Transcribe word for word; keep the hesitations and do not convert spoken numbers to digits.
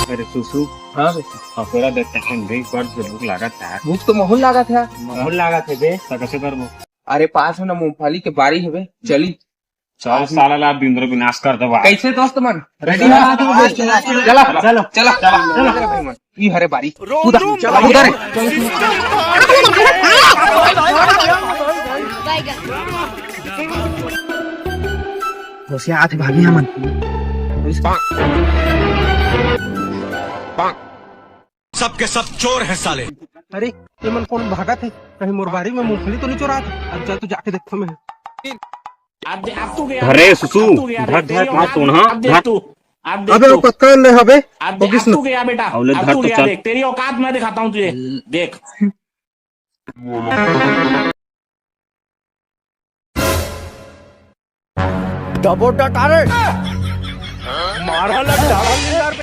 अरे सुसु, हाँ बे। पकोड़ा देते हैं, देख, बड़ से भूख लागत है। भूख तो महूल लागत है। महूल लागत है बे। तो कैसे करबो? अरे पास में ना मूंगफली के बारी है बे, चली। चल साला ला, बिंद्रो विनाश कर दे बा। कैसे दोस्त मन? रेडी है? चला, चला, चला, चला, चला, चला। ई हरे बारी। कूदा, कूदा रे। होशियार हाथ भागी हमन। सबके सब चोर हैं साले। अरे, ये मन कौन भागत है? कहीं मोर बारी में मूंगफली तो नहीं चुरात? अब जा तो जाके देखता मैं। अब दे-, अब तू गया। अरे सुसु, अब तू गया, धर, देख, धर, तेरी मत औकात तोड़, हाँ, अब देख धर। तू, अब देख अबे तू। वो पक्का ले हबे। अब दे-, अब तू गया बेटा, अबे अब धर तू तो गया, चल। देख, तेरी औकात मैं दिखाता हूँ तुझे। देख। डबो डटारे। मारा लग, मारा लग।